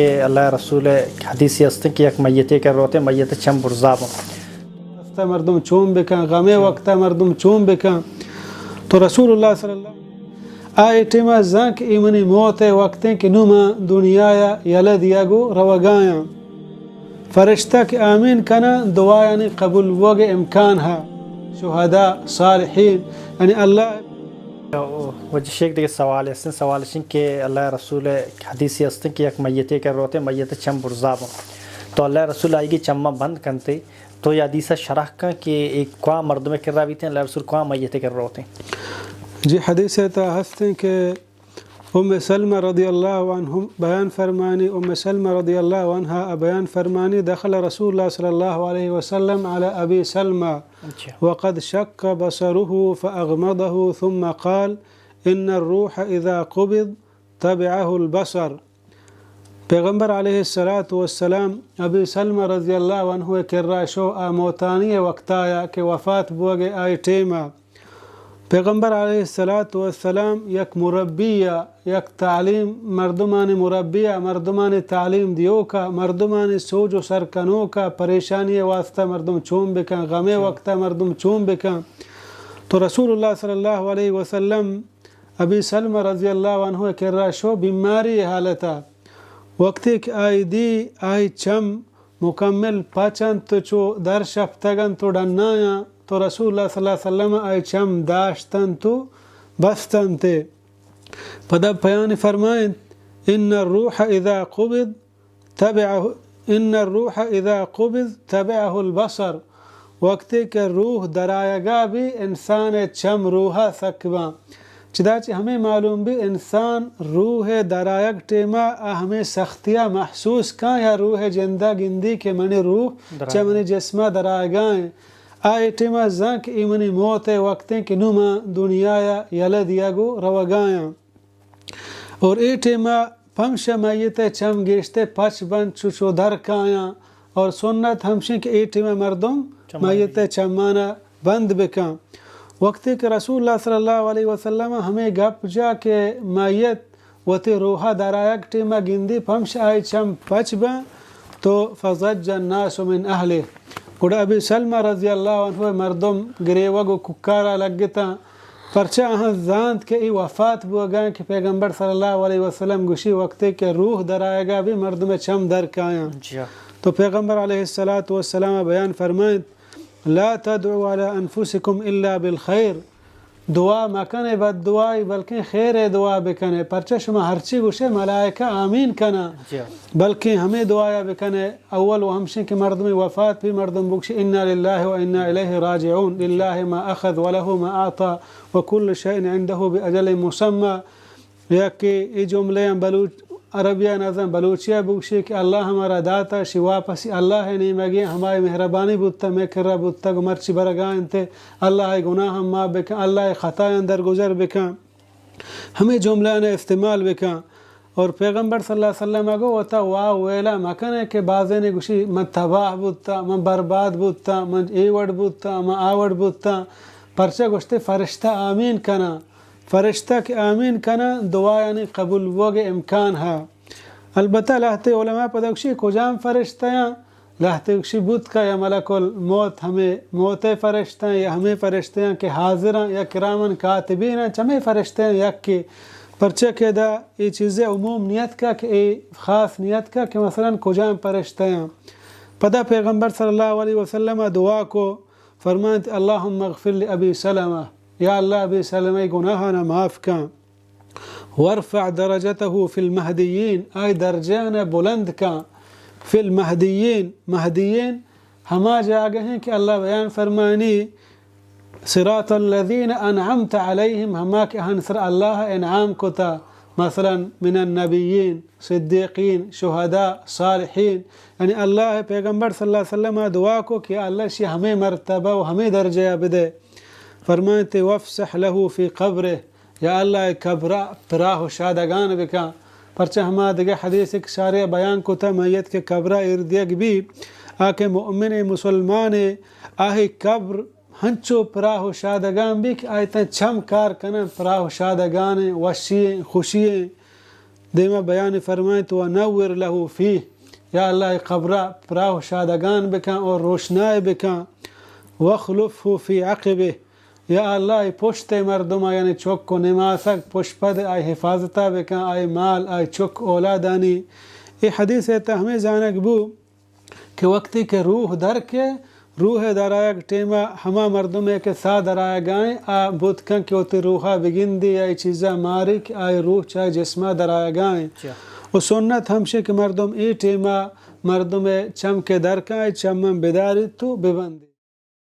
کہ اللہ ءِ رسول ءِ حدیثے ہستیں کہ یک میتے کہ روتیں، میت ءِ چم برزا بنت۔ واسطہ مردم چون بکن، غم ءِ وقت ءَ مردم چون بکن۔ تو رسول اللہ صلی اللہ، آ اے ٹیم ءَ زان کہ اے منی موت ءِ وقت ایں کہ نوں من دنیا ءَ یلہ دیگ ءُ روگ ءَ آں۔ فرشتہ کہ آمین کناں، دعایانی قبول بوگ ءِ امکان ہا۔ شہداء، صالحین، یعنی اللہ۔ واجہ شیخ، دگہ سوالے ہستیں، سوال اش انت کہ اللہ ءِ رسول ءِ حدیثے ہستیں کہ یک میتے کہ روتیں، میت ءِ چم برزا بنت۔ تو اللہ ءِ رسول آئی ءِ چماں بند کنتے، تو اے حدیث ءَ شرح کن کہ اے کواں مردم ءِ کرا بیتیں، اللہ ءِ رسول کواں میت ءِ کرا روتیں؟ جی، حدیث ءِ تہا ہستیں کہ ام سلمہ رضی اللہ عنہ بیان فرمانی، ام سلمہ رضی اللہ عنہا بیان فرمانی، دخل رسول اللہ صلی اللہ علیہ وسلم على أبي سلمة، اچھا۔ وقد شق بصره فأغمضه ثم قال: إن الروح إذا قبض تبعه البصر۔ پیغمبر علیہ الصلوۃ والسلام ابی سلمہ رضی اللہ عنہ ءِ کرا شو، آ موتانی ءِ وقت ءَ کہ وفات بوگ ءِ آئی ٹیم ءَ۔ پیغمبر علیہ الصلوۃ والسلام یک مربی ءَ، یک تعلیم، مردمانی مربی ءَ، مردمانی تعلیم دیوک ءَ، مردمانی سوج ءُ سر کنوک ءَ، پریشانی ءِ واسطہ مردم چون بکن، غم ءِ وقت ءَ مردم چون بکن۔ تو رسول اللہ صلی اللہ علیہ وسلم ابی سلمہ رضی اللہ عنہ ءِ کرا شو بیماری ءِ حالت ءَ۔ وقتے کہ آئی دی، آئی چم مکمل پچ انت ءُ چو در شپتگ انت ءُ ڈنایاں، تو رسول اللہ صلی اللہ علیہ وسلم آئی چم داشت انت ءُ بست انت۔ پدا بیان فرمائنت: إن الروح إذا قبض تبعه، إن الروح إذا قبض تبعه البصر۔ وقتے کہ روح درآیگا بی، انسان ءِ چم روح ءَ سک باں۔ چدا چہ ہمے معلوم بی، انسان روح ءِ درآیگ ٹیم ءَ آ ہمے سختی ءَ محسوس کاں یا روح ءِ جند ءَ گندی کہ منی روح چہ منی جسم ءَ درآیگا ایں۔ آ اے ٹیم ءَ زان کہ اے منی موت ءِ وقت ایں کہ نوں من دنیا ءَ یلہ دیگ ءُ روگا آں۔ اور اے ٹیم ءَ پمشا میت ءِ چم گیشتر پچ بنت، چو چو در کایاں۔ اور سنت ہمشیں کہ اے ٹیم ءَ مردم میت ءِ چمان ءَ بند بکن۔ وقتے کہ رسول اللہ صلی اللہ علیہ وسلم ءَ ہمے گپ جا کہ میت وتی روح ءَ درآیگ ٹیم ءَ گندی، پمشا آئی چم پچ بنت، تو فضج الناس من اہلہ۔ گڑا ابی سلمہ رضی اللہ عنہ ءِ مردم گریوگ ءُ کوکار ءَ لگتاں۔ پرچا آہاں زانت کہ اے وفات بوگا ایں کہ پیغمبر صلی اللہ علیہ وسلم گوشی، وقتے کہ روح درآیگا بی، مردم ءِ چم در کایاں۔ جی ہاں۔ تو پیغمبر علیہ الصلوۃ والسلام بیان فرمائنت: لا تدعوا على أنفسكم إلا بالخير۔ دعا مکنے بد دعائی، بلکیں خیر ءِ دعا بکنے۔ پرچا شما ہرچی گوشے، ملائکہ آمین کناں۔ جی ہاں۔ بلکیں ہمے دعایا بکنے۔ اول و ہمشیں کہ مردمے وفات بی، مردم بگشی: انا للہ و انا الیہ راجعون، للہ ما اخذ و لہ ما اعطی و کل شیء عندہ باجل مسمی۔ یا کہ اے جملہ ہم بلوچ، عربی ءَ نزان، بلوچی ءَ بگشی کہ اللہ ہمارا داتا، شی واپسی اللہ ءِ نیمگی، ہمائی مہربانی بوتا، مئے کرا بوتا، گو مرچی برگا انت، اللہ ءِ گناہ ہم معاف بکن، اللہ ءِ خطایاں درگزر بکن۔ ہمے جملہاں استعمال بکن۔ اور پیغمبر صلی اللہ علیہ وسلم ءَ گو وتا واہ ویلا مکنے کہ بازینے گوشی من تباہ بوتا، من برباد بوتا، من اے وڑ بوتا، من آ وڑ بوتا۔ پرچا گوشتے فرشتہ آمین کناں۔ فرشتہ کہ آمین کناں، دعایانی قبول بوگ ءِ امکان ہا۔ البتہ لہتے علماء پدا گوشی کجام فرشتہ آں؟ لہتے گوشی بوت کا یا ملک الموت، ہمے موت ءِ فرشتہ آں یا ہمے فرشتہ آں کہ حاضر آں یا کراما کاتبین آں، چمے فرشتہ آں یکے۔ پرچا کہ ادا اے چیز ءِ عموم نیت کا کہ اے خاص نیت کا کہ مثلاً کجام فرشتہ آں۔ پدا پیغمبر صلی اللہ علیہ وسلم ءَ دعا کو، فرمائنت: اللهم اغفر لأبي سلمة، یا اللہ ابی سلمہ ءِ گناہانا معاف کن۔ وارفع درجته في المهديين، آئی درجہانا بلند کن۔ في المهديين، مہدیین ہما جاگہ ایں کہ اللہ بیان فرمانی، صراط الذين أنعمت عليهم، ہما کہ آہان سر اللہ انعام کتا، مثلاً من النبيين، صدیقین، شہداء، صالحین۔ یعنی اللہ ءِ پیغمبر صلی اللہ علیہ وسلم ءَ دعا کو کہ اللہ شی ہمے مرتبہ و ہمے درجہ ءَ بدے۔ فرمائنتے: وافسح له في قبره، یا اللہ ءِ قبر ءَ پراہ و شادگان بکن۔ پرچہ ہما دگہ حدیث کہ شارع بیان کتا، میت کہ قبر ءَ ایر دیگ بی، آ کہ مؤمن مسلمان، آہی قبر ہنچو پراہ و شادگان بی کہ آئی تاں چم کار کنن، پراہ و شادگان، وشی، خوشی۔ دیما بیان فرمائیں تو نور له فيه، یا اللہ اے قبرہ پراہ شادگان بکن اور روشنائے بکن، واخلفه في عقبه، یا اللہ اے پشت مردم یعنی چک و نماسگ پشپد آئی حفاظتا بکن، آئی مال، آئی چک اولادانی۔ اے حدیث تا ہمیں زانگ بو کہ وقتی کہ روح در کے، روح درآیگ ٹیما ہما مردمے کہ ساہ درآیگائیں آ بوت کن کہ وتی روحا بگندی یا اے چیزا ماری کہ آئی روح چا جسما درآیگائیں۔ و سنت ہمشے کہ مردم اے ٹیما مردم چم کے در کن آئی چمن بداری تو ببندی۔